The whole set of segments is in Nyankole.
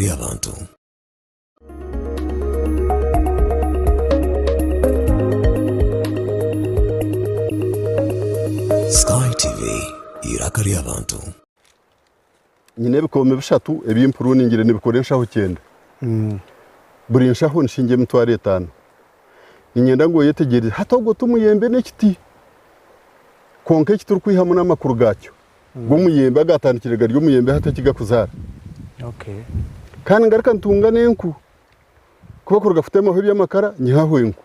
ry'abantu. Sky TV, eiraka ry'abantu. Nyine ebikoomi bishatu ebi mpuruningire nibikora enshaho kyenda. Buri nshaho nishinja emitwaro etaano. Niinyenda ngu oyetegyereze hati ogwo ti muyembe n'ekiti. Kwonka eki turikwihamu n'amakuru gaakyo g'omuyembe agaatandikire gari omuyembe hati eki gakuzaara. Kandi ngaruka ntunga n'enku. Ku bakuruga kutemaho eby'amakara nyihaho enku.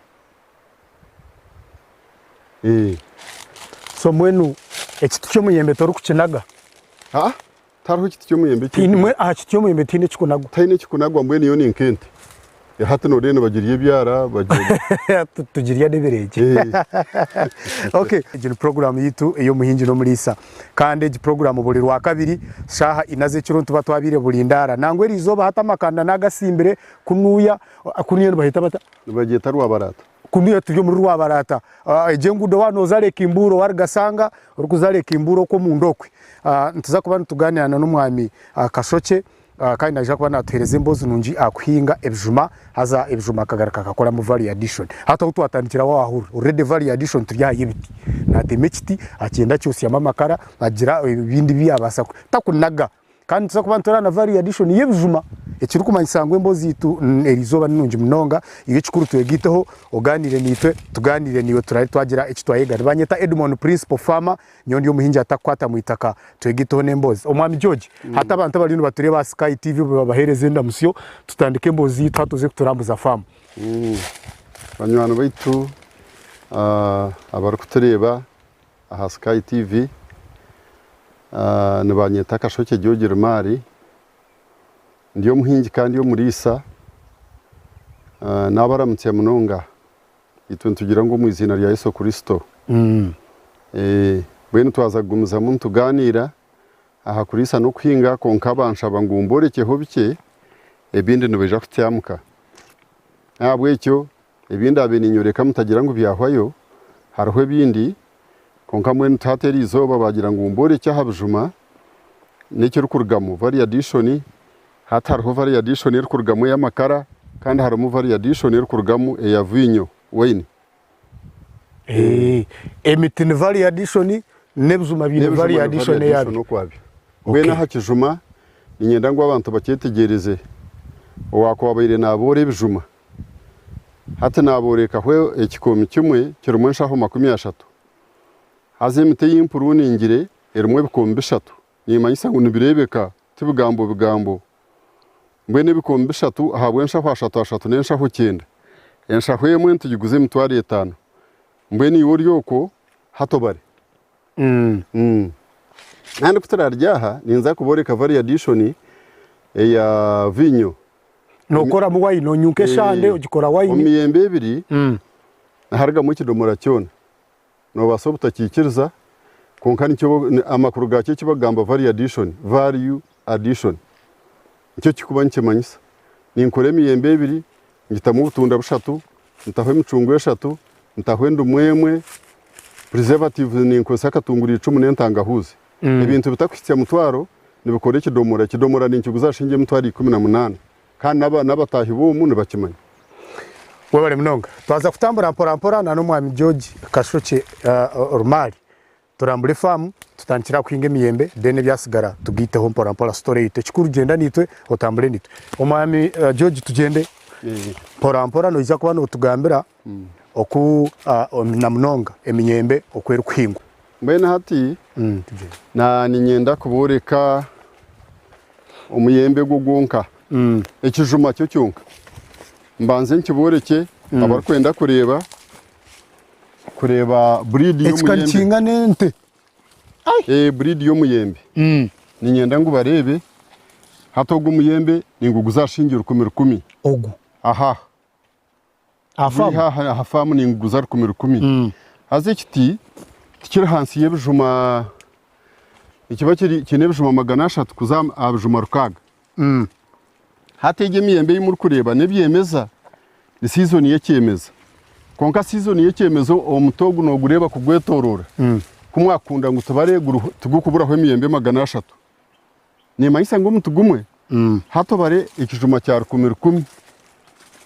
So mbwenu ekiti ky'omuyembe torikukinaga? Aa, tihariho ekiti ky'omuyembe eki. Tihaine, aha kiti ky'omuyembe tihaine ekikunagwa? Tihaine ekikunagwa mbwenu yo ni nk'ente. Hati nooreeba nibagirya ebyara, bagirya. Tugirya n'ebireegye. Okay, egi ni puroguraamu yaitu ey'omuhingi n'omuriisa. Kandi egi puroguraamu buri Rwakabiri shaaha ina z'ekiro nituba twabaire burindaara. Nangwa eriizooba hati amakanda naagasimbire kunuuya, kunuuya nibaheeta bata? Nibagyeta Rwabarata. Kunuya turi omuri Rwabarata. Egyo enguudo waaba nooza Lake Mbuuro warigasanga orikuza Lake Mbuuro okwo omunda okwe. Nituza kuba nitugaaniira na n'omwami Kashokye kandi naija kuba naatuheereza emboozi nungi aha kuhinga ebijuma haza ebijuma akagaruka akakoramu value addition. Hati ahu twatandikira waahurira already value addition turi aha y'ebiti. Naateema ekiti agyenda akyosyamu amakara agira ebindi ebi yaabaasa takunaga. Kandi nituza kuba nitureeba na value addition y'ebijuma ekirikumanyisa ngu emboozi yaitu eriizooba ni nungi munonga. Iwe ekikuru twegaiteho ogaaniire naitwe, tugaaniire naiwe turabe twagira eki twayega. Nibanyeta Edmond Principal Farmer, nyowe ndi omuhingi atakukwata mu itaka. Twegaiteho n'emboozi. Omwami George, hati abantu abariyo nibatureeba aha Sky TV babaheereze endamutsyo tutandike emboozi yaitu hati oze kuturambuza faamu. Banywani baitu abarikutureeba aha Sky TV, Nibanyeta Kashokye George Rumaari, ndi omuhingi kandi omuriisa, nabaramutsya munonga itwe nitugira ngu omu iziina rya Yesu Kristo. Mbwenu twaza kugumizamu nitugaaniira aha kuriisa n'okuhinga kwonka banshaba ngu mborekyeho bikye ebindi nibaija kutyamuka. N'ahabw'ekyo Ebi ndaabe ninyoreka mutagira ngu byahwayo, hariho ebindi, kwonka mbwenu hati eri izooba baagira ngu mborekye aha bijuma n'ekirikurugamu value addition, hati hariho value addition erikurugamu ey'amakara kandi harimu value addition erikurugamu eya viinyo, wine. Emiti ni value addition n'ebijuma biine value addition eyabyo. Okwabyo. Mbwenu aha kijuma niinyenda ngu abantu bakyetegyereze, owaakuba abaire naaboora ebijuma Hati naaboorekaho ekikoomi kimwe kirimu enshaho 30. Haza emiti ei mpuruningire erimu ebikoomi bishatu. Niimanyisa ngu nibireebeka, ti bigambo bigambo. Mbwenu ebikoomi bishatu ahabw'enshaho ashatu ashatu n'enshaho kyenda. Enshaho emwe nitugiguza emitwaro etaano. Mbwenu iwe ori okwo, hati obare. Kandi ku turaarye aha, ninza kubooreka value addition eya viinyo. Nookoramu wayini, onyunka eshande ogikora wayini. Omu miyembe ebiri niharugamu ekidomora kyona. Noobaasa obutakiikiriza kwonka nikyo amakuru gaakyo eki bakugamba value addition, value addition, nikyo kirikuba nikimanyisa. Ninkora emiyembe ebiri, ngitamu obutunda bushatu, ntaho emicungwa eshatu, ntaho endimu emwe, preservatives ninkozesa akatunguru icumu n'entangahuuzi. Ebintu bitakuhitsya mutwaro nibikora ekidomora. Ekidomora ninkiguza aha shilingi emitwaro 18 kandi n'abataahi b'omu nibakimanya. Webare munonga. Twaza kutambura mpora mpora na n'omwami George Kashokye Rumari. Turambure efaamu, tutandikire aha kuhinga emiyembe then ebyasigara tugaiteho mpora mpora story yaitu. Ekikuru gyenda naitwe otambure naitwe. Omwami George tugyende mpora mpora noija kuba notugambira oku na munonga eminyembe oku erikuhingwa. Mbwenu hati niinyenda kubooreka omuyembe gwo gwonka, ekijuma kyo kyonka. Mbanze nkiboorekye abarikwenda kureeba kureeba buriidi Eki ka y'omuyembe. nikingana ente. Buriidi y'omuyembe. Niinyenda ngu bareebe hati ogu omuyembe ninguguza aha shilingi rukumi rukumi. Ogu. Aha. Aha Guri faamu? aha aha faamu ninguguza rukumi rukumi. Haza ekiti tikiri ahansi y'ebijuma, nikiba kiri kiine ebijuma 300 kuza aha bijuma 600. Hati egi emiyembe ei murikureeba n'ebyemeza, ni siizoni y'ekyemeza. Kwonka siizoni y'ekyemeza omuti ogu noogureeba kugwetooroora, ku mwakukunda ngu tubare guriho tigurikuburaho emiyembe 300. Niimanyisa ngu omuti gumwe. Hati obare ekijuma kya 1000 1000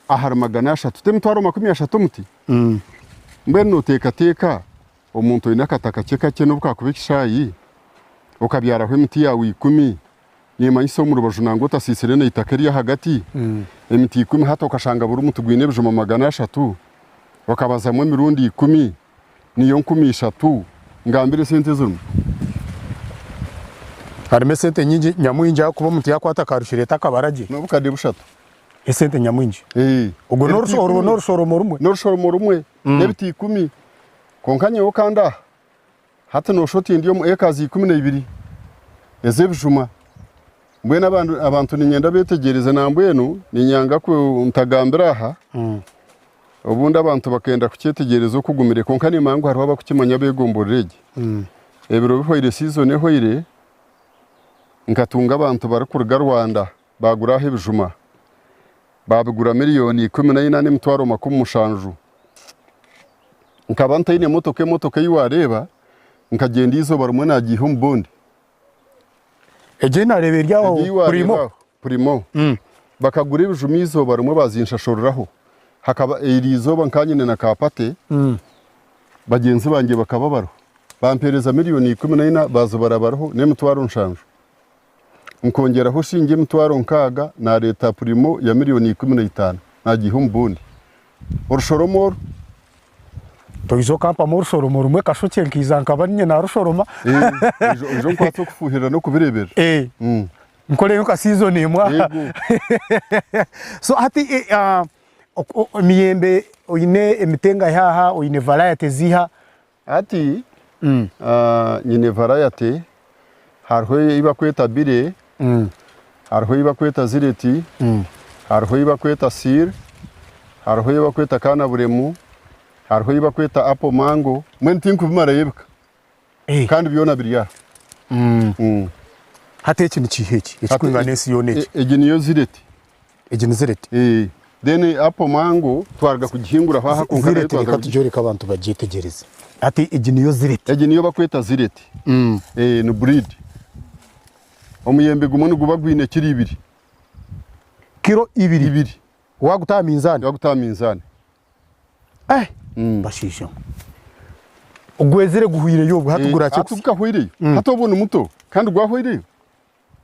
ahari 300, t'emitwaro 30 omuti? Mbwenu nooteekateeka omuntu oine akataka kye kakye n'obu kaakuba ekishaayi, okabyaraho emiti yaawe 10, Nimanyisa omu rubaju nangwa otasiisire n'eitaka ery'ahagati, emiti 10 hati okashanga buri muti gwine ebijuma 300, okabazamu emirundi 10, niyo 3000, ngambira esente ezirimu. Harimu esente nyingi nyamwingi ahakuba omuntu yaakwata ka rukireeta akabara gye. N'obukade bushatu. Esente nyamwingi. Ee. Ogwo Ebiti orwo ikumi. n'orushoromo rumwe. N'orushoromo rumwe, n'ebiti 10. Kwonka nyowe kandi aha, Hati nooshusha oti ndi omu acres 12 ez'ebijuma. Mbwenu abantu, abantu niinyenda beetegyereze nambwenu niinyanga ku ntagambira aha, obundi abantu bakenda kukyetegyereza okugumire kwonka niimanya ngu hariho abakukimanya abeegomborora egi. Ebiro bihwaire season ehwaire, nkatunga abantu barikuruga Rwanda baagura aha ebijuma, baabigura miriyoni 14 n'emitwaro 70. Nkaba ntaine motoka, emotoka ei waareeba nkagyenda eizooba rimwe naagiiha omu bondi. Egyo ei naareeba eri aho Egyo ei waareeba Primo. aho Primo. Bakagura ebijuma eizooba rimwe baazinshashuriraho. Hakaba eryo izooba nkaba nyine na ka party, bagyenzi bangye bakaba bariho. Bampeereza miriyoni 14 baazibara bariho n'emitwaro 7. Nkongyeraho shingi emitwaro 60 naareeta Primo ya miriyoni 15 naagiiha omu bondi. Orushoromo oru. Toija okampamu orushoromo rumwe kashokye nkaija nkaba niinye naarushoroma. Oije onkwatse okufuuhirira n'okubireeberera. Nkoreyo nka season emwe aha. So hati emiyembe oine emiti engahi aha, oine variety ziiha? Hati nyine variety, hariho ei barikweta bire, hariho ei barikweta zireti, hariho ei barikweta seal, hariho ei barikweta kaanaburemu, hariho ei barikweta apple mango, mbwenu tinkubimarayo ebika kandi byona biri aha. Hati eki nikiiha eki ekirikwingana ensi yoona eki? Egi niyo zireti. Egi ni zireti? Then apple mango twaruga kugihinguraho aha kwonka nayo Zireti twaza reka kugi. tugyoreke abantu bagyetegyereze. Hati egi niyo zireti. Egi niyo bakweta zireti. Ni breed. Omuyembe gumwe niguba gwine kiro ibiri. Kiro ibiri? Ibiri. Waguta aha minzaani? Waguta aha minzaani. Eh! Bashaija mwe. Gwezire guhwireyo obwo hati guraache Hati gukahweireyo. Hati obwo ni muto kandi gwahweireyo.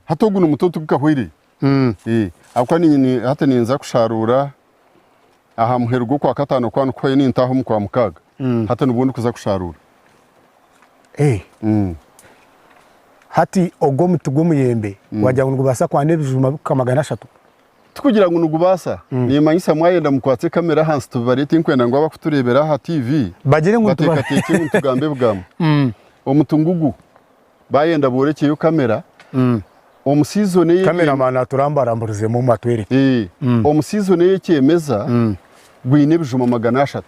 Hati ogu ni muto tigukahweireyo. Ahabw'okuba niinye hati ninza kusharuura aha muheru gw'okwakataano kwaba nikuhwayo nintaaha omu kwamukaaga. Hati nibwo ndikuza kusharuura. Hati ogwo omuti gw'omuyembe wagira ngu nigubaasa kwana ebijuma bikuhika 300? Tikugira ngu nigubaasa. Nimanyisa mwayenda mukwatse kamera ahansi tubibare tinkwenda ngu abakutureebera aha TV Bagire ngu nituba bateekateekye ngu nitugamba ebigambo. Omuti ngugu Bayenda borekyeyo kamera omu season eye Cameraman aturambaramburizemu omu atwereke. Eh, omu season eyekyemeza gwine ebijuma 300.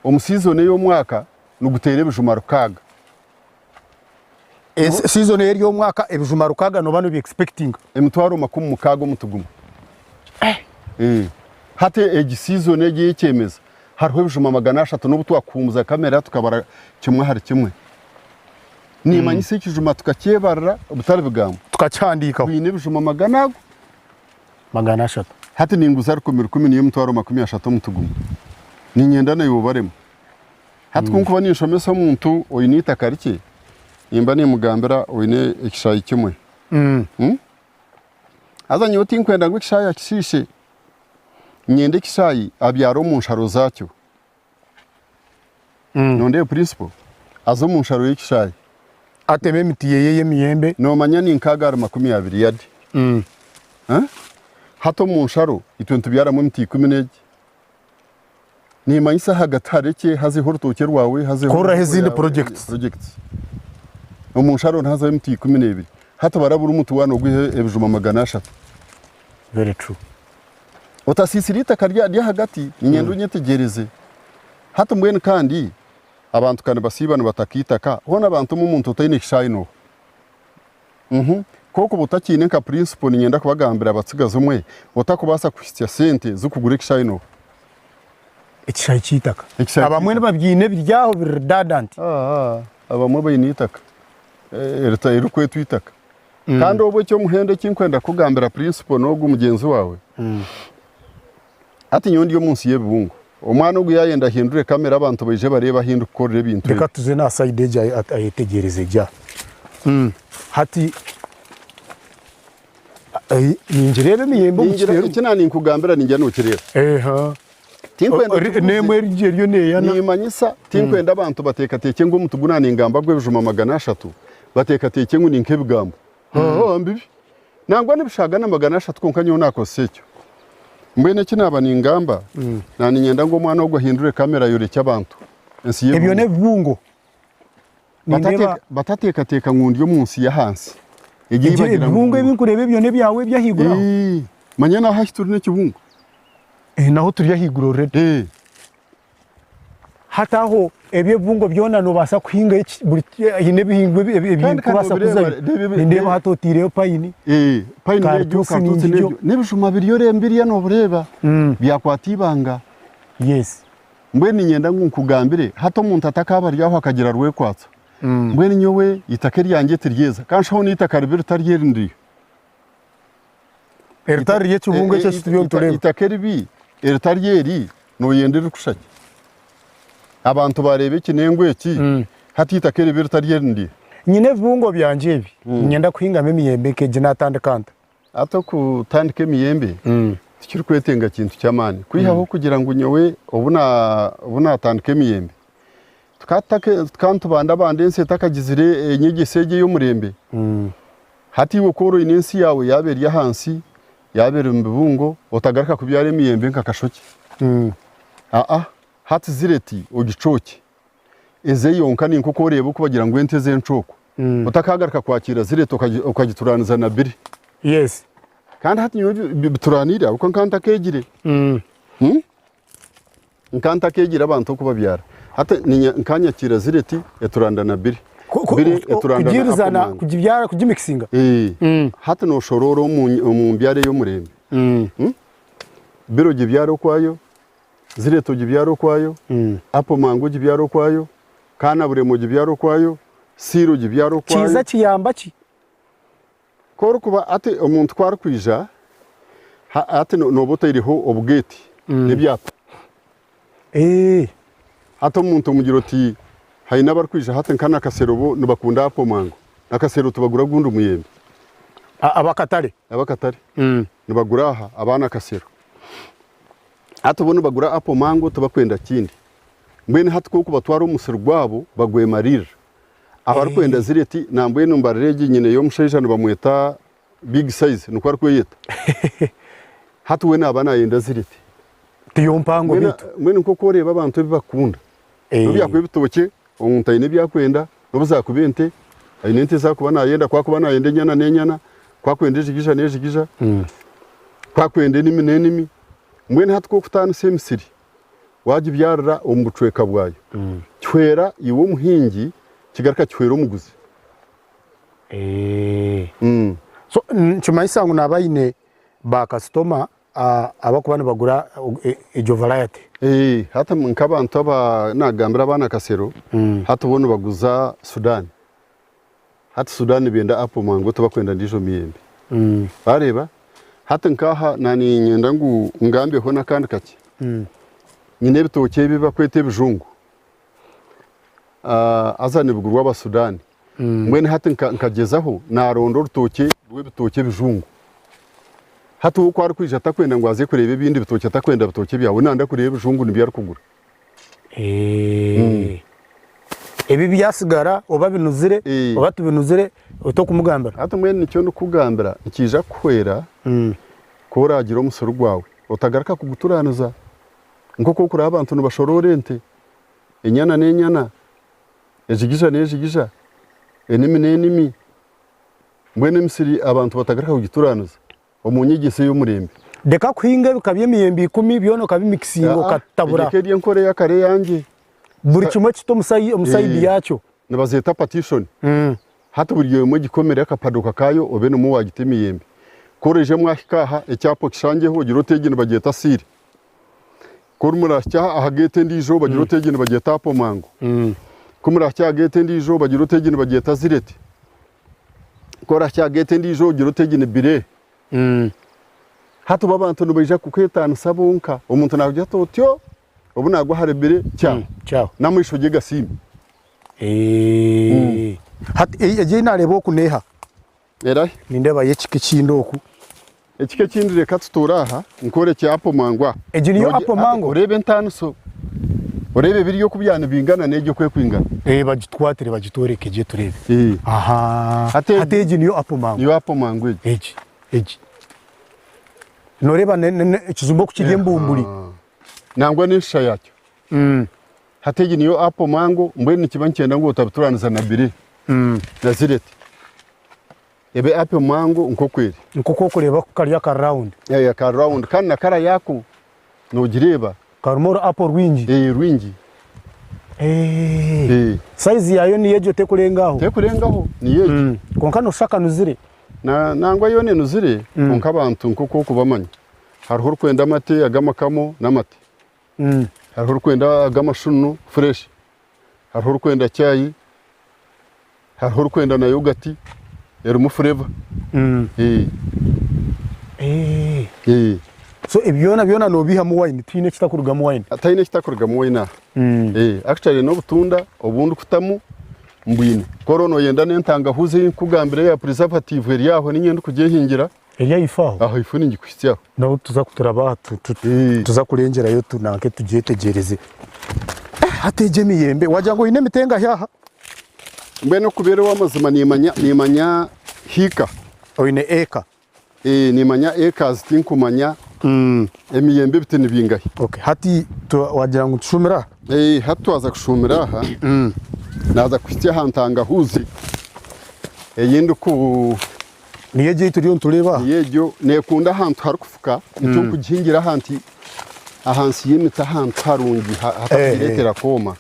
Omu season ey'omwaka niguteera ebijuma 600. Season eri omwaka ebijuma 600 noba nobi expectinga. Emitwaro 60 omuti gumwe. Eh, hati egi season egi eyekyemeza hariho ebijuma 300 n'obu twakuhumuza kamera tukabara kimwe ahari kimwe. Nimanyisa ekijuma tukakyebarira bitari bigambo. Tukakihandiikaho. Twine ebijuma magana ago. 300. Hati ninguza 1000 1000 niyo emitwaro 30 omuti gumwe. Niinyenda naiwe obaremu. Hati ku nkuba ninshomesa omuntu oine eitaka rikye, nimba nimugambira oine ekishaayi kimwe. Haza nyowe tinkwenda ngu ekishaayi akishiishe. Niinyenda ekishaayi abyare omu nsharo zaakyo. Nondeeba principal aza omu nsharo y'ekishaayi. Atema emiti yeye y'emiyembe. Noomanya ni nkaaga ahari 20 yadi. Hati omu nsharo itwe nitubyaramu emiti 11. Niimanyisa ahagati harekye hazeho orutookye rwawe hazeho Koreraho enkoko ezindi yaawe, projects. projects. Omu nsharo nihazaho emiti 12. Hati bara buri muti waaba noogwiha ebijuma 300. Very true. Otasiisire eitaka ry'ahagati, niinyenda onyetegyereze. Hati mbwenu kandi abantu ka nibasiiba nibataka eitaka, hoona abantu omwe omuntu otaine kishaayi n'oha? Uhu. Ku orikuba otakiine nka principal niinyenda kubagambira abatsigazi omwe, otakubaasa kuhitsya sente z'okugura ekishaayi n'oha? Ekishaayi ky'eitaka. Ekishaayi Abamwe ky'eitaka. nibabyine biri aho biri redundant. Aa, abamwe baine eitaka eririkwetwa eitaka. Kandi obwo eky'omuhendo eki nkwenda kukugambira principal n'ogu mugyenzi waawe, hati nyowe ndi omu nsi y'ebibungo. Omwana ogu yaayenda ahindure kamera abantu baije bareebe ahi ndikukorera ebintu ebi. Reka tuze n'aha sayidi egi ayetegyereze gye aha. Hati ningireeba emiyembe omu Ningira kiteeru. eki naaninkugambira ningira nookireeba. Eha. Tinkwenda okiguze. N'emwe eri eriyo neeyana. Niimanyisa, tinkwenda abantu bateekateekye ngu omuti gu naaningamba gw'ebijuma 300, bateekateekye ngu ni nk'ebigambo. Haa, mbibi. Nangwa nibishaaga na 300 kwonka nyowe naakozesa ekyo. Mbwenu eki naaba ningamba, naaniinyenda ngu omwana ogu ahindure kamera ayorekye abantu ensi Ebyo y'ebibungo. n'ebibungo. Nindeeba Batateekateeka ngu ndi omu nsi y'ahansi. Egyo ei Egyo bagira ngu ebibungo ebi nkureeba ebyo n'ebyawe eby'ahaiguru aho? Ii, manya n'aha ahi turi n'ekibungo. Eh, naho turi ahaiguru already. Eh. Hati aho ebyo ebibungo byona noobaasa kuhinga eki buri haine ebihingwa ebi- ebi- Kandi kandi ebirikubaasa nobireeba, kuzayo. reeba ebi- Nindeeba reeba- hati otaireyo payini. Eh, payini n'egyo, Karituusi karituusi ningigyo. n'egyo. N'ebijuma biriyo oreeba biriya noobireeba, byakwata eibanga. Yes. Mbwenu niinyenda ngu nkugambire, hati omuntu atakaaba ari aho akagira rwekwatso. Mbwenu nyowe eitaka eryangye tiryeza, ka nshaho n'eitaka ribi ritari eri ndiriyo. Eritari ry'ekibungo eki eki turiyo nitureeba. Eitaka eribi eritari eri, nooyenda erikushusha ki? Abantu baareeba eki n'engu eki, hati eitaka eribi ritari eri ndiriyo. Nyine ebibungo byangye ebi, niinyenda kuhingamu emiyembe nk'egi, naatandika nta? Hati okutandika emiyembe tikirikwetenga kintu ky'amaani kwihaho kugira ngu nyowe obu naatandika emiyembe tukaba nitubandabanda ensi etakagizire enyegyesa egi ey'omurembe. Hati iwe ku ori oine ensi yaawe yaaba eri ahansi, yaaba eri omu bibungo otagaruka kubyara emiyembe nka kashokye. Aa hati zireti ogicookye. Eze yonka ni nk'oku oreeba oku bagira ngu ente z'encooko. Otakaagaruka kwakiira zireta okagituraaniza na biri. Yes. Kandi hati nyowe bituraaniire ahabw'okuba nkaba ntakeegire. Nkaba ntakeegire abantu oku babyara. Hati nkanyakiira zireti eturanda na biri. Biri eturanda na Kugiirizana, apple mango. kugibyara, kugimikisinga. Hati nooshoroora omu mbyaro ey'omurembe. Biri ogibyare okwayo, Zireta ogibyare okwayo, apo mango ogibyare okwayo, kaanaburema ogibyare okwayo, siira ogibyare okwayo. Kiiza kiyamba ki? Ku orikuba hati omuntu ku arikwija hati nooba otaireho obugeeti n'ebyapa. Hati omuntu omugira oti haine abarikwija hati nka Nakasero bo nibakunda apo mango. Nakasero tibagura gundi muyembe. Ab'akatare? Ab'akatare nibagura aha aba Nakasero. Hati bo nibagura apo mango tibakwenda kindi. Mbwenu hati ku orikubatwara omu musiri gwabo bagwemaririra. Abarikwenda zireti nambwenu mbarira egi nyine y'omushaija nibamweta big size nikwo arikweyeta. Hati we naaba nayenda zireti. Tiyo mpango beitu. Mbwenu nk'oku oreeba abantu ebi bakunda. Nobu byakuba ebitookye, omuntu aine ebi arikwenda, nobu zaakuba ente, aine ente ezi arikuba naayenda, ku arikuba naayenda enyana n'enyana, ku arikwenda ejigija n'ejigija, ku arikwenda enimi n'enimi. Mbwenu hati ku orikutaanisa emisiri waagibyarira omu bucweka bwayo, kihwera iwe omuhingi, kigaruka kihwera omuguzi. So nikimanyisa ngu naaba aine baakasitoma abakuba nibagura egyo variety. Hati nk'abantu aba nagambira aba Nakasero hati bo nibaguza Sudan. Hati Sudan nibenda apple mango tibakwenda ndiijo miyembe. Wareeba? Hati nk'aha naniinyenda ngu ngambeho n'akandi kakye. Nyine ebitookye ebi bakweta ebijungu. Haza nibigurwa aba Sudan. Mbwenu hati nkagyezaho naronda orutookye rw'ebitookye ebijungu. Hati we ku arikwija atakwenda ngu aze kureeba ebindi bitookye atakwenda bitookye byawe, we nayenda kureeba ebijungu nibyo arikugura. Ebi byasigara oba binuzire oba tibinuzire tokumugambira. Hati mbwenu nikyo ndikukugambira nikiija kukuhwera ku oraagira omusiri gwawe otagaruka kuguturaaniza nk'oku orikureeba abantu nibashoroora ente, enyana n'enyana. Ejigija n'ejigija, enimi n'enimi, mbwenu emisiri abantu batagaruka kugituraaniza omu nyegyesa ey'omurembe. Reka kuhinga ebika by'emiyembe ikumi byona okabimikisinga okatabura. Egyo eri enkora ey'akare eyangye. Buri kimwe kite omu sayidi yaakyo. Nibazeeta partition. Hati buri emwe ogikomere akapadoka kaayo obe nimwo waagita emiyembe. Ku oraije mwahika aha, ekyapa okishangyeho ogire oti egi nibagyeta siiri. Ku murahikya aha geeti endiijo bagire oti egi nibagyeta apo mango. Ku murahikya aha geeti endiijo bagire oti egi nibagyeta zireti. Ku orahikya aha geeti endiijo ogire oti egi ni bire. Hati obu abantu nibaija kukwetaanisa bonka, omuntu naakugira ati otyo, obu naagwa ahari bire, kyaho. Kyaho. N'amaisho ge gasiime. Hati egi ei naareeba oku n'eha? Erahi? Nindeebayo ekika ekindi oku. Ekika ekindi reka tutuure aha, nkworekye apple mango aha. Egi niyo apple mango? Oreebe entaaniso, oreebe biriya oku byaba nibingana n'egi oku erikwingana. Eeh bagitwatire bagitworeke gye tureebe. Ahaa. Hati Hati egi niyo apple mango? Niyo apple mango egi. Egi, egi. Nooreeba ekijumba oku kiri embumburi. Nangwa n'enshusha yaakyo. Hati egi niyo apple mango, mbwenu nikiba nikyenda ngu otabituraaniza na bire na zireti. Ebe apple mango nk'oku eri. Nk'oku orikureeba ku kari aka round. Eeh aka round kandi na kara yaako nogireeba. Karimu oru apple rwingi. Eeh rwingi. Eeh. Eeh. Size yaayo niyo egyo terikurenga aho. Terikurengaho niyo egyo. Kwonka noshusha kanuzire. Nangwa yoona enuzire kwonka abantu nk'oku orikubamanya hariho orikwenda amate ag'amakamo n'amate. Hariho orikwenda ag'amashunu fresh. Hariho orikwenda chai, hariho orikwenda na yogati erimu fureva. So ebi byona byona nobiihamu wine tihaine ekitakurugamu wine? Tihaine ekitakurugamu wine aha. Actually n'obutunda obu ndikutamu mbwine. Ku oraba noyenda n'entangahuzi ei nkukugambira eya preservative eri aho niinye ndikugyehingira. Eri ahaifo aho? Ahaifo ningikuhitsya aho. N'obu tuza kuturaba aha tuza kurengyerayo tunanke tugyetegyereze. Hati egi emiyembe wagira ngu oine emiti engahi aha? Mbwenu okubeera ow'amazima nimanya nimanya hiika. Oine eka? Ee nimanya acres tinkumanya emiyembe ebiti ni bingahi. Okay hati wagira ngu tushuumire aha? Ee hati twaza kushuumira aha, naaza kuhitsya aha ntangahuzi ei ndiku. Niyo egyo ei turiyo nitureeba aha? Niyo egyo. Neekunda ahantu harikufuka, nikyo nkugihingira ahantu ahansi y'emiti ahantu harungi hatakugireetera kwoma.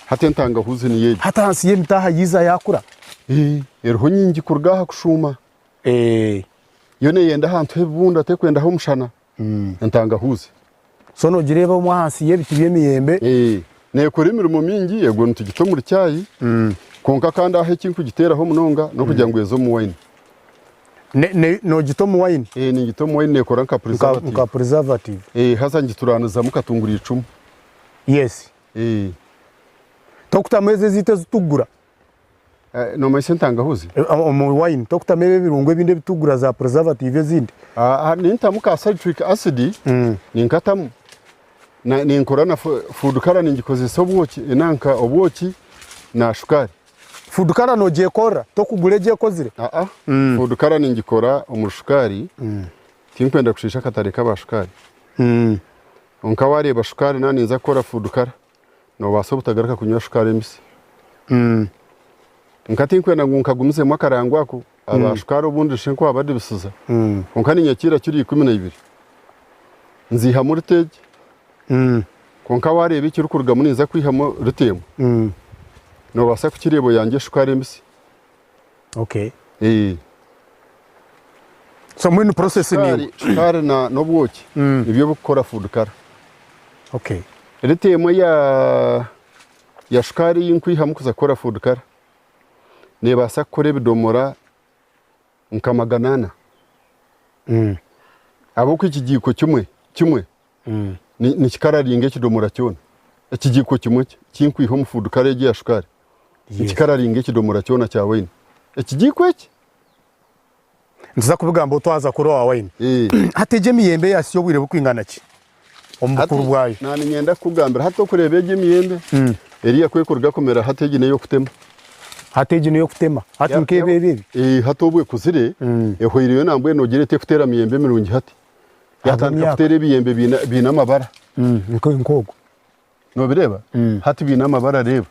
Hati entangahuzi niyo egyo. Hati ahansi y'emiti aha yaiza yaakura? Ee, eriho nyingi kuruga aha kushuuma. Yo neeyenda ahantu h'ebibunda terikwenda h'omushana, entangahuzi. So noogireeba omwo ahansi y'ebiti by'emiyembe. Ee, neekora emirimo mingi, egwo nitugita omuri chai, kwonka kandi aha eki nkugiteeraho munonga n'okugira ngu eze omu wine. Noogita omu wine? Ee, ningita omu wine neekora nka preservative. Nka preservative. Ee, haza ngituraanizamu katunguru icumu. Yes. Ee. Tokutamu ezo ezaitu ezi tukugura? Noomanyisa entangahuzi? Omu wine tokutamu ebi ebirungo ebindi ebi tukugura za preservative ezindi? Nintamu ka citric acid ninkatamu ninkora na food colour ningikozesa obwoki nanka obwoki na shukaari. Food colour nogyekorera tokugura egyo ekozire? Food colour ningikora omuri shukaari tinkwenda kushiisha akatare k'aba shukaari. Kwonka waareeba shukaari naaba ninza kukora food colour Noobaasa obutagaruka kunywa shukaari embisi. Nka tinkwenda ngu nkagumizemu akarango ako, aba shukaari obundi nshushe nk'owabadibisiza. Kwonka ninyakiira kiro 12. Nziihamu rita egi. Kwonka waareeba ekirikurugamu ninza kwihamu rita emwe. Noobaasa kukireeba oyangye shukaari embisi. Okay. Ee. So mbwenu process Shukaari, shukaari na n'obwoki nibyo bikukora food color. Okay. Rita emwe ya ya shukaari ei nkwihamu kuza kukora food color neebaasa kukora ebidomora nka 400. Ahabw'okuba ekigiiko kimwe kimwe Nikikararinga ekidomora kyona. Ekigiiko kimwe ki nkwiha omu food color egi eya shukaari, nikikararinga ekidomora kyona kya waini. Ekigiiko eki! Nituza kubigambaho twaza kuri owa waini. Hati egi emiyembe eyasya obwire burikwingana ki omu bukuru bwayo? Hati niinyenda kukugambira hati okureeba egi emiyembe eriya ku erikuruga kumera hati egi n'ey'okutema. Hati egi n'ey'okutema. Hati nk'ebi ebi ebi? Hati obu ekuzire ehweireyo nambwenu noogira eti erikuteera miyembe mirungi hati. Yatandika Emyaka. kuteera ebiyembe biine biine amabara. Nk'ogu. Nobireeba? Hati biine amabara reeba.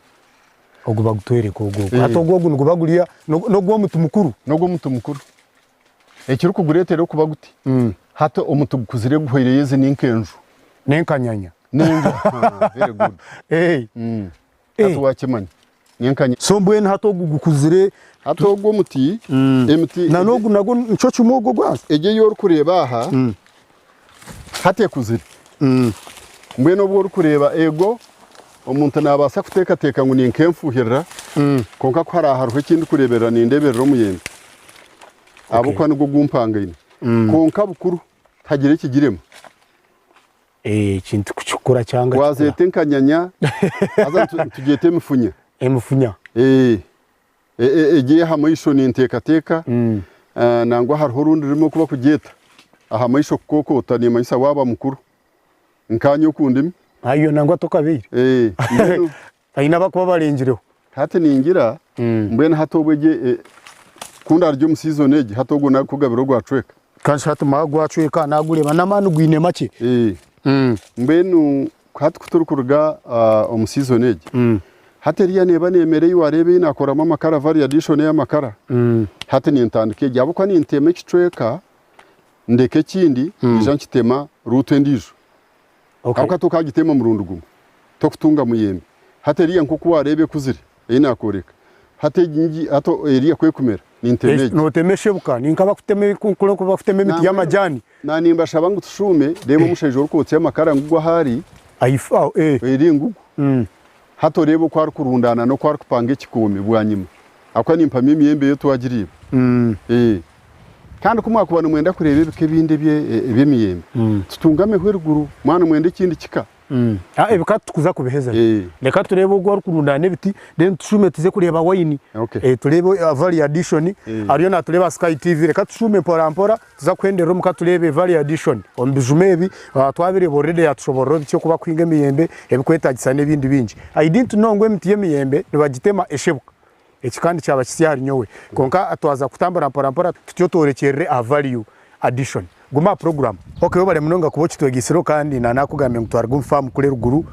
Ogu bagutwereka ogu ogu. Eh. Hati ogu ogu niguba guri n'ogw'omuti mukuru. N'ogw'omuti mukuru. Ekirikugureetera okuba guti, hati omuti gukuzire guhweireyo ezi ni nk'enju. N'enkanyanya. N'enju. Aha, very good. Eh. Hati waakimanya. N'enkanya. So mbwenu hati ogu gukuzire. Hati ogu omuti, emiti. Na n'ogu nagwo nikyo kimwe ogu ogw'ahansi? Egi ei orikureeba aha, hati ekuzire. Mbwenu obu orikureeba ego, omuntu naabaasa kuteekateeka ngu ni nk'enfuuhirira. Kwonka ku haraabe hariho eki ndikureeberera nindeeberera omuyembe ahabw'okuba nigwo gumpangaine. Kwonka bukuru tihagira ekigirema. Ekintu kukikura kyanga kikura. Wazeeta enkanyanya haza nitugyeta emifunya. Emifunya. Egi ey'aha maisho ninteekateeka nangwa hariho orundi rurimi oku bakugyeta aha maisho kukokoota nimanyisa waaba mukuru nkaanye oku ndimi. Ayo nangwa tokabaire. Mbwenu. Haine abakuba barengireho. Hati ningira mbwenu hati obwo egi ku ndarya omu season egi hati ogwo nagukugabira ogwacweka. Kandi shi hati mara gwacweka nagureeba n'amaani gwine makye. Mbwenu hati ku turikuruga omu season egi, hati eriya neeba neemera ei waareeba ei naakoramu amakara value addition ey'amakara, hati nintandika egi ahabw'okuba nintema ekicweka ndeka ekindi nyija nkitema route endiijo. Ahabw'okuba tokaagitema omurundi gumwe tokutunga muyembe. Hati eriya nk'oku waareeba ekuzire ei naakworeka, hati egi ngi hati eriya ku ekumera nintema egi. Nootema eshebuka ni nk'abakutema nk'oku bakutema emiti y'amajaani. Na nimbashaba ngu tushuume, reeba omushaija orikwotsya amakara ngugu ahu ari, eri ngugu. Hati oreebe oku arikurundaana n'oku arikupanga ekikoomi bwanyima. Ahabw'okuba nimpamya emiyembe ei twagiriibe. Kandi ku mwakuba nimwenda kureeba ebika ebindi eby'emiyembe, tutungameho eruguru mwaba nimwenda ekindi kika. Ebika titukuza kubiheza. Reka tureebe ogu arikurundaana ebiti then tushuume tuze kureeba wayini. Tureebe value addition. Ariyo naatureeba aha Sky TV. Reka tushuume mpora mpora tuza kuhenderera omuka tureebe value addition omu bijuma ebi. Twabireeba already yaatushoboorora biki oku barikuhinga emiyembe, ebirikwetaagisa n'ebindi bingi. I didn't know ngu emiti y'emiyembe nibagitema eshebuka. Eki kandi kyaba kisya ahari nyowe. Kwonka twaza kutambura mpora mpora tutyo tworekyerere aha value addition. Guma aha program. Ok webare munonga kuba okitwegeisireho kandi nanakugambire ngu twaruga omu farm kuri eruguru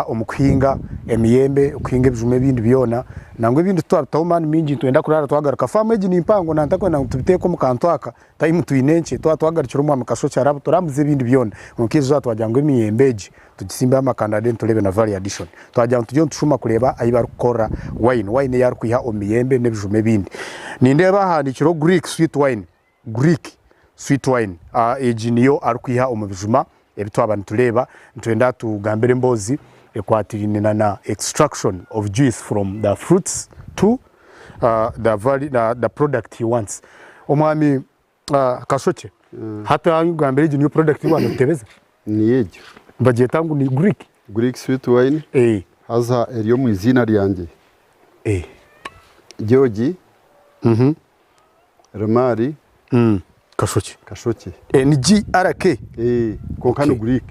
omu kuhinga emiyembe, okuhinga ebijuma ebindi byona nangwa ebindi titwabitaho maani mingi nitwenda kurara twagaruka. Farm egi nimpango nantakwenda ngu tubiteeke omu kantu aka time twine nkye twaba twagarukire omwami Kasokye araba turambuze ebindi byona kwonka eizooba twagira ngu emiyembe egi tugisimbeho amakanda then tureebe na value addition. Twagira ngu turiyo nitushuma kureeba ahu barikukorera wine, wine ei arikwiha omu miyembe n'ebijuma ebindi. Nindeeba ahandiikireho Greek sweet wine, Greek sweet wine egi niyo arikwiha omu bijuma ebi twaba nitureeba. Nitwenda atugambire emboozi ekwatiraine na na extraction of juice from the fruits to the value, the product he wants. Omwami Kashokye, hati ogambire egi niyo product ei waanotebeza? Niyo egyo. Nibagyeta ngu ni Greek? Greek sweet wine, haza eri omu iziina ryangye. George Rimari Kashokye. Kashokye. Ni GRK? Kwonka ni Greek.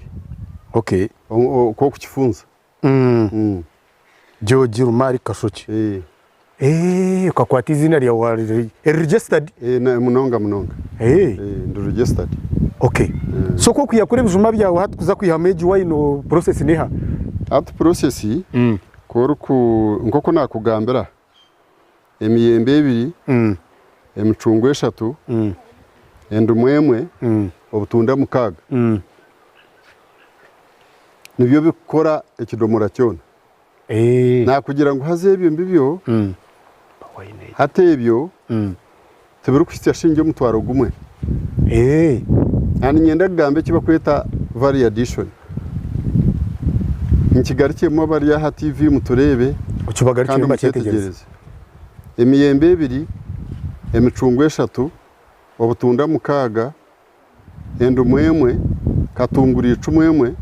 Okay. Oku orikukifunza. George Rumari Kashokye. Eh. Okakwata eiziina ryawe eri registered? Munonga munonga. Ndi registered. Okay. So ku orikwiha kuri ebijuma byawe hati kuza kwihamu egi wine process neha? Hati process ku oriku nk'oku nakugambira emiyembe ebiri, emicungwa eshatu, endimu emwe, obutunda mukaaga. Nibyo birikukora ekidomora kyona. Naakugira ngu haza ebyo mbibyo, hati ebyo tibirikuhitsya shingi omutwaro gumwe. Kandi niinyenda kugamba eki barikweta value addition. Nkigarukyemu abari aha TV mutureebe kandi mukyetegyereze. Emiyembe ebiri, emicungwa eshatu, obutunda mukaaga, endumu emwe, katunguru icumu emwe,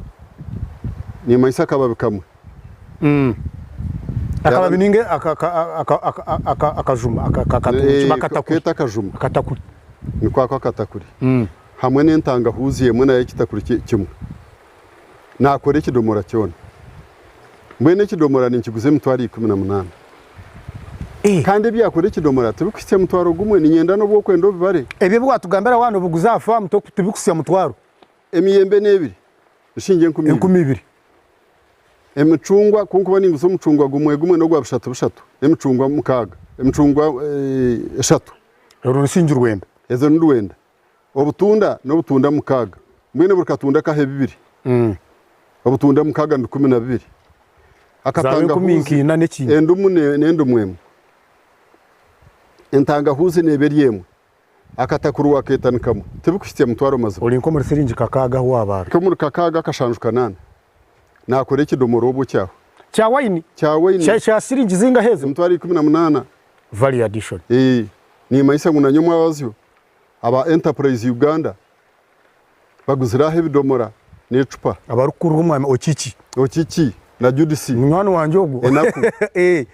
nimanyisa akababi kamwe. Akababi ninga akajuma Keete akajuma. Akatakuri. Nikwo ako akatakuri. Hamwe n'entangahuuzi emwe nayo ekitakuri kimwe. Naakora ekidomora kyona. Mbwenu ekidomora ninkiguza emitwaro 18. Kandi ebyakora ekidomora tibikuhitsya mutwaro gumwe, niinyenda n'obu orikwenda obibare. Ebyo ebi waatugambira waaba nobiguza aha faamu tibikuhitsya mutwaro. Emiyembe n'ebiri, nshingi enkumi ibiri. 2000. Emicungwa, ku nkuba ninguza omucungwa gumwe gumwe n'ogwa bishatu bishatu, n'emicungwa mukaaga, emicungwa eshatu. Orwo nshingi rwenda. Ezo ni rwenda. Obutunda n'obutunda mukaaga. Mbwenu buri katunda kahe bibiri. Obutunda mukaaga ni 12. Zaabe enkumi nkaina n'ekindi. Endumu n'endumu emwe. Entangahuuzi neeba eri emwe. Akatakuru wakeeta ni kamwe. Tibikuhitsya mutwaro mazima. Ori nk'omuri siringi kakaaga ahu waabaara. Nk'omuri kakaaga akashanju kanaana. Naakora ekidomora obwo kyaho. Kya wine? Kya wine. Kya kya siringi zingahi ezo? 180,000. Value addition. Ee, nimanyisa ngu nanye omwabazyo aba Enterprise Uganda baguzire aha ebidomora n'ecupa. Abarikukurira omwami Okiki. Okiki na Judisi. Munywani wangye ogwo. Enaku. Ee.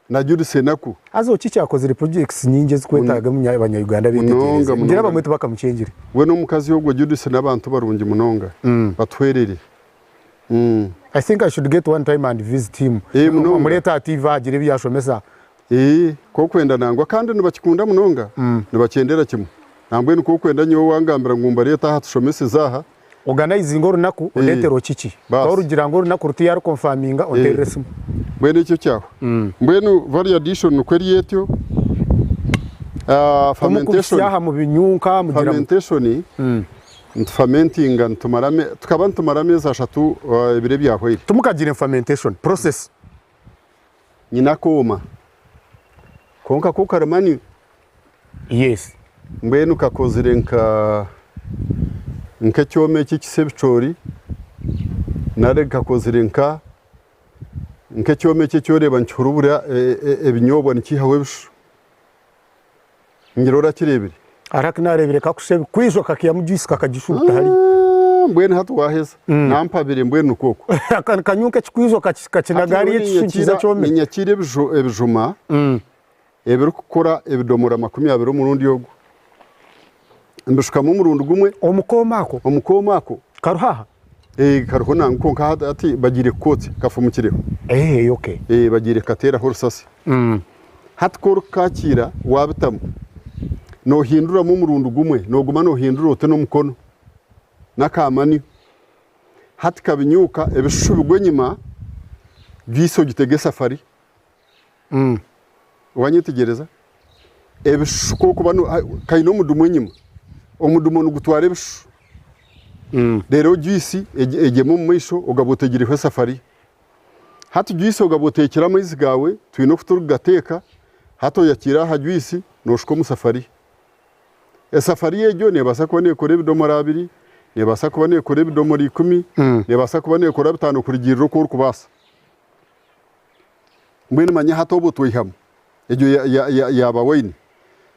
Na Judisi Enaku. Haza Okiki akozire projects nyingi ezikwetaaga abanya Uganda Munonga betegyereze. Ngira munonga. abamwe tibakamukyengire. We n'omukazi ogwo Judisi n'abantu barungi munonga. Batuhwerire. I think I should get one time and visit him. Ee munonga. Mureete aha TV agire ebi yashomesa. Ee, k'okwenda nangwa kandi nibakikunda munonga, nibakyendera kimwe. Nambwenu k'okwenda nyowe wangambira ngu mbareete aha tushomeseze aha. Organizinga orunaku ondeetere Okiki. Baasi. Orugira ngu orunaku ruti yarukonfaminga onteerere esimu. Mbwenu ekyo kyahwa. Mbwenu value addition nikwo eri etyo. Ah, fermentation. Tumukuhitsya aha mubinyunka mugira muti. Fermentation nitufamentinga nitumara ame tukaba nitumara ameezi ashatu ebiro ebyahweire. Timukagire fermentation process. Nyine akooma kwonka ko kari mani. Yes. Mbwenu kakozire nka nk'ekyoma eki ekisa ebicoori nari kakozire nka nk'ekyoma eki eki oreeba nikihurubura ebinyobwa nikiihaho ebishushu. Ngira orakireebire? Hariho aku naareebire kakushusha ebikwijo kakaihamu juice kakagishuuta hariya. Ah, mbwenu hati waaheza. Nampabire mbwenu nikwo okwo. Aka nikanywa nk'ekikwijo kakinaga hariya ekishushu nikiiza kyomire. Ninyakiira ebijuma ebirikukora ebidomora 20 omurundi ogwo. Mbishukamu omurundi gumwe. Omu kooma ako? Omu kooma ako. Kariho aha? Ee, kariho nangwa kwonka hati bagiire kukotsya kafumukireho. Ee, okay. Ee, bagiire kukateeraho orusasi. Hati ku orikukakiira waabitamu, noohinduramu omurundi gumwe, nooguma noohindura oti n'omukono n'akamanyo. Hati kabinyuuka, ebishushu bigwa enyima, juice ogitega esafari. Wanyetegyereza? Ebishushu ku orikuba kaine omudumu enyima, omudumu nigutwara ebishushu. Reero juice egyema omu maisho ogaba otegireho esafariya. Hati juice ogaba oteekire amaizi gaawe, twine oku turikugateeka, hati oyakiire aha juice nooshuka omu safariya. Esafariya egyo neebaasa kuba neekora ebidomora abiri, neebaasa kuba neekora ebidomora ikumi, neebaasa kuba neekora bitaano kurugiirira oku orikubaasa. Mbwenu manya hati obwo twaihamu egyo yaaba wine.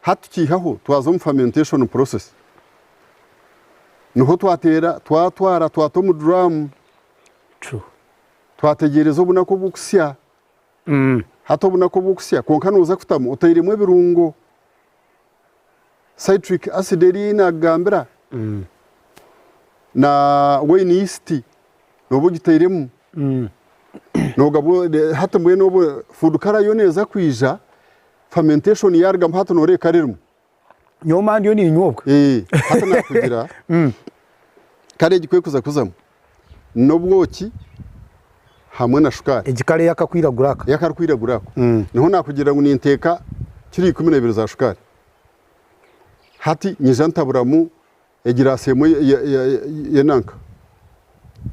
Hati tukiihaho twaza omu fermentation process. Niho twateera twatwara twata omu drum. Twategyereza obunaku obw'okusya. Hati obunaku obw'okusya kwonka nooza kutamu otairemu ebirungo. Citric acid eri ei naakugambira na wine yeast nooba ogitairemu. Hati mbwenu obwo food colour yo neeza kwija fermentation yaarugamu hati nooreeba ekara erimu. Nyowe mba ndiyo niinywa obwo. Ee, hati naakugira kare egi ku erikuza kuzamu n'obwoki hamwe na shukaari. Egi kare ey'akakwiragura aka. Ey'akarikwiragura ako. Niho naakugira ngu ninteeka kiro 12 za shukaari. Hati nyija ntaburamu egiraasi emwe y'enanka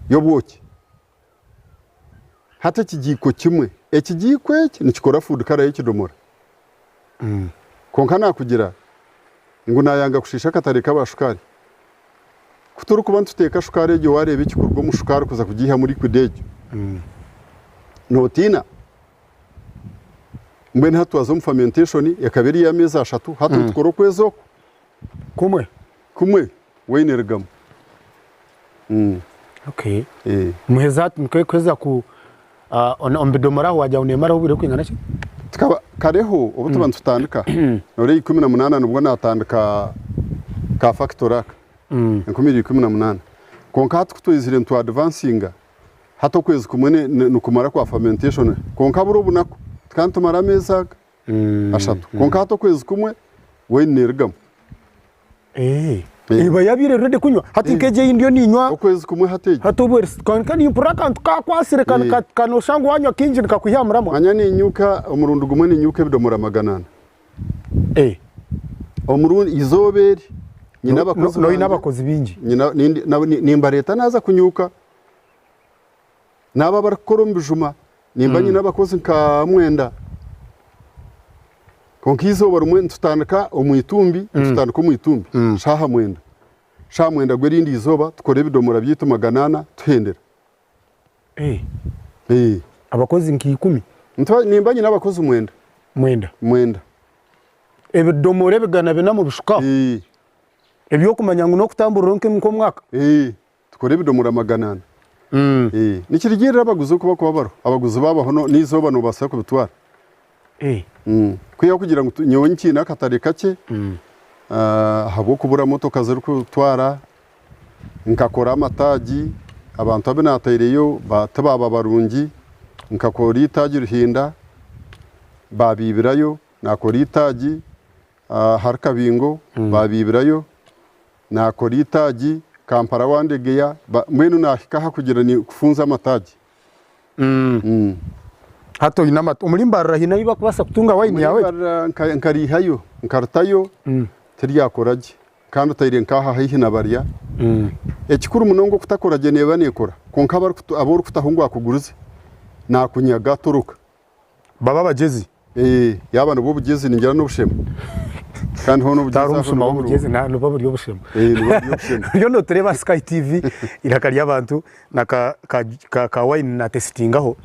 y'obwoki. Hati ekigiiko kimwe, ekigiiko eki nikikora food colour y'ekidomora. Kwonka naakugira ngu naayanga kushiisha akatare k'aba shukaari. Ku turikuba nituteeka shukaari egyo waareeba ekikuruga omu shukaari kuza kugiihamu liquid egyo, nootiina? Mbwenu hati twaza omu fermentation ekaba eri ey'ameezi ashatu, hati nitukora okwezi oku Kumwe? Kumwe, wine erugamu. Okay. Muheza hati nikwo kuheza ku omu bidomora aho wagira ngu neemaraho obwire burikwingana ki? Tukaba kareho obu tuba nitutandika noreeba 18 nibwo naatandika ka fakitori aka 2018 kwonka hati ku twizire nitu advansinga hati okwezi kumwe nikumara kwa fermentation kwonka buri obunaku tukaba nitumara ameezi aga ashatu kwonka hati okwezi kumwe wine neerugamu. Eba yabaire ready kunywa hati nk'egi ei ndiyo ninywa Okwezi kumwe hati egi. Hati obu kwonka nimpurira akantu kakwasire noshusha ngu wanywa kaingi nikakwiha aha muramwa. Manya niinyuka omurundi gumwe niinyuka ebidomora 400. Omurundi eizooba eri nyine abakozi Noine bangye. abakozi baingi. Nimbareeta naaza kunyuka. N'abo abarikukora omu bijuma nimba nyine abakozi nka mwenda. Kwonka eizooba rimwe nitutandika omu itumbi, nitutandika omu itumbi shaaha mwenda. Shaaha mwenda gw'erindi izooba tukora ebidomora byaitu 400 tuhendera. Abakozi nka ikumi? Nimba nyine abakozi mwenda. Mwenda? Mwenda. Ebidomora ebigana bina mubishukaho? Ebyokumanya ngu n'okutamburira nk'omwaka? Tukora ebidomora 400. Nikirugirira abaguzi oku barikuba bariho. Abaguzi baabaho n'eizooba noobaasa kubitwara. Kwihaho kugira ngu nyowe nkiine akatare kakye ahabw'okubura motoka zirikutwara, nkakora amataagi, abantu abu naataireyo tibaaba barungi, nkakora eitaagi Ruhinda baabiibirayo, naakora eitaagi ahari Kabingo baabiibirayo, naakora eitaagi Kampala Wandegeya, mbwenu naahika aha kugira kufunza amataagi. Hati oine amata. Omuri Mbarara haine ahu barikubaasa kutunga wayini yaawe? Omuri Mbarara nkariihayo, nkaritayo tiryakora gye kandi otaire nk'aha haihi na barya. Ekikuru munonga okutakora gye neeba neekora kwonka abu orikutaho ngu akugurize naakunyaga atoroka. Baba abagyezi. Yaaba nibwo bugyezi ningira n'obushema. Kandi hoona obugyezi Tari omushuma w'obugyezi nibwo buri obushema. Nibwo buri obushema. Oriyo notureeba Sky TV eiraka ry'abantu na ka ka ka wine natesitingaho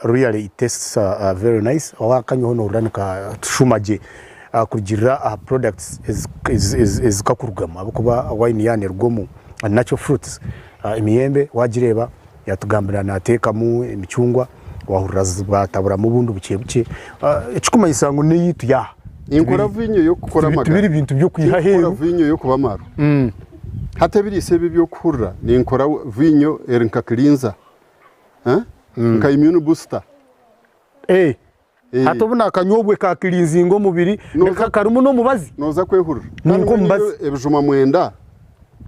really it tastes very nice wakanywaho nohurira nikashuma gye kurugirira aha products ezikakurugamu ahabw'okuba wine yaaba neruga omu natural fruits emiyembe wagireeba Yatugambira nateekamu emicungwa wahurira bataburamu obundi bukye bukye ekikumanyisa ngu n'eyaitu yaaha. Ninkora viinyo y'okukora amagara. Tibiri bintu by'okwiha aheeru. Tinkukora viinyo y'okuba amaarwa. Hati ebiriisa ebi eby'okuhurira ninkora viinyo eri nka cleanser, nka immune booster. Hati obu nakanywa obwe ka cleansinga omubiri karimu n'omubazi. Noza kwehurira. Ni nk'omubazi. Ebijuma mwenda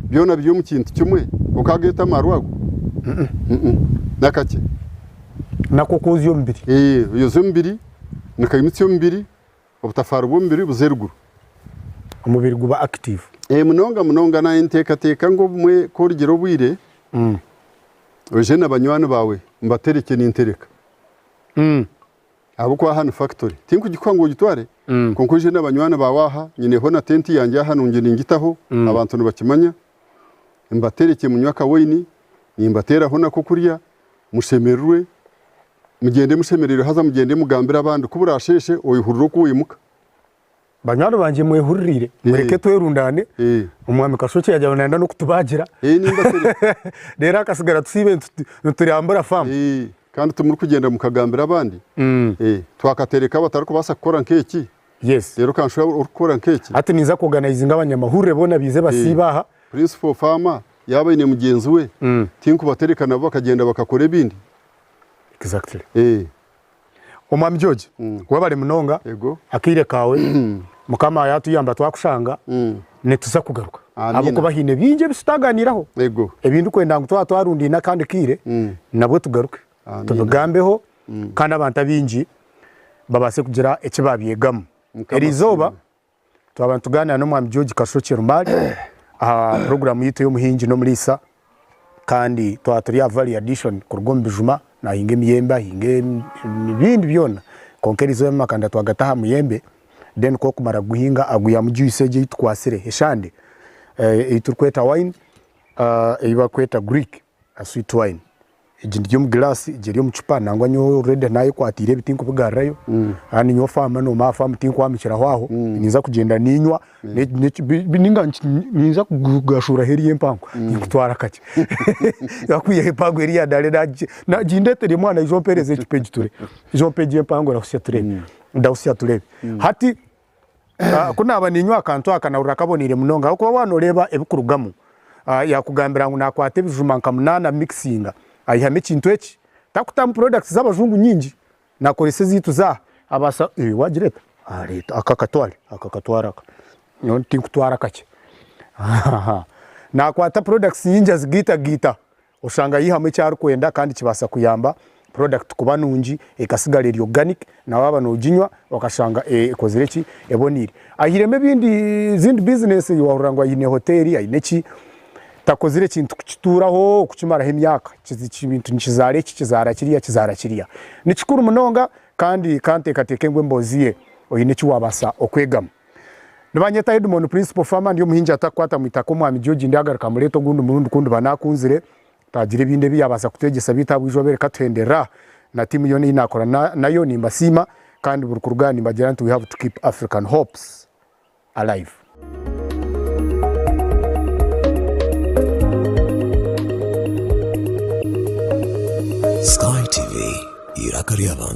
byona biri omu kintu kimwe okageeta amarwa ago? Nakakye. Nako kozya omubiri. Oyozya omubiri, nikaimutsya omubiri, obutafaari bw'omubiri buza eruguru. Omubiri guba active. Munonga munonga naanye nteekateeka ngu obumwe ku origira obwire, oije na banywani baawe mbaterekye nintereka. Ahabw'okuba aha ni factory. Tinkugikuha ngu ogitware, kwonka oije n'abanywani baawe aha, nyineho na tenti yangye aha nungi ningitaho, abantu nibakimanya. Mbaterekye munywe akawaini, nimbateeraho n'akokurya, mushemererwe, mugyende mushemereirwe haza mugyende mugambire abandi ku buraasheeshe oihurire oku waimuka. Banywani bangye mwehuririire, mureke twerundaane, omwami Kashokye yaagira ngu nayenda n'okutubaagira, reero akasigara tusiibe niturambura faamu. Kandi timurikugyenda mukagambira abandi, twakatereka abatarikubaasa kukora nk'eki, reero okanshuba orikukora nk'eki. Hati ninza kuorganizinga abanyamahurire boona baije basiibe aha. Principal farmer yaaba aine mugyenzi we, tinkubatereka nabo bakagyenda bakakora ebindi. Exactly. Omwami George, webare munonga akaire kaawe, Mukama yatuyamba twakushanga nituza kugaruka ahabw'okuba haine bingi ebi tutaganiiraho ebi ndikwenda ngu twaba twarundaine akandi kaire nabwo tugaruke tubigambeho kandi abantu abaingi babaase kugira eki babyegamu. Eriizooba twaba nitugaaniira n'omwami George Kashokye Rumari aha puroguraamu yaitu ey'omuhingi n'omuriisa kandi twaba turi aha Value Addition kuruga omu bijuma naahinga emiyembe ahinga ebindi byona kwonka eriizooba amakanda twagata aha muyembe then ku orikumara kuguhinga agwihamu juice egyo ei tukwatsire eshande ei turikweta wine ei barikweta Greek sweet wine. Egi eri omu giraasi, egi eri omu cupa nangwa nyowe already naayekwatiire ebi tinkubigarurayo kandi nyowe faama noomanya aha faamu tinkwamukiraho aho, ninza kugyenda niinywa ninga ninza kugashuuraho eriya empango ninkutwara kakye bakwihaho empango eriya gindeetere mwana ija ompeereze ecupa egi tureebe, ija ompe egi empango ndahusya tureebe, ndahusya tureebe. Hati Ku naaba niinywa akantu aka nahurira kaboneire munonga ahabw'okuba waaba nooreeba ebikurugamu, yaakugambira ngu naakwata ebijuma nka munaana amikisinga aihamu ekintu eki, tarikutamu products z'abajungu nyingi, naakoresa ezaitu z'aha, abaasa waagireeta? Reeta aka katware, aka katware aka, nyowe tinkutwara kakye. Naakwata products nyingi azigaitagaita. Oshanga yaihamu eki arikwenda kandi kibaasa kuyamba product kuba nungi ekasigara eri organic na waaba noginywa okashanga ekozire ki eboneire. Aihiremu ebindi ezindi business wahurira ngu aine hoteeri aine ki takozire ekintu kukituuraho kukimaraho emyaka ekintu nikizaara eki kizaara kiriya kizaara kiriya. Nikikuru munonga kandi kanteekateeke ngu emboozi ye oine eki waabaasa okwegamu. Nibanyeta Edmond Principal Farmer ndi omuhingi atakukwata mwitaka omwami George ndyagaruka mureete ogundi murundi ku ndiba nakunzire. Taagira ebindi ebi yaabaasa kutwegyesa beitu ahabw'eizooba eri reka tuhenderere aha. Na tiimu yoona ei naakora nayo nimbasiima kandi buri kuruga aha nimbagira nti we have to keep African hopes alive. Sky TV, eiraka ry'abantu.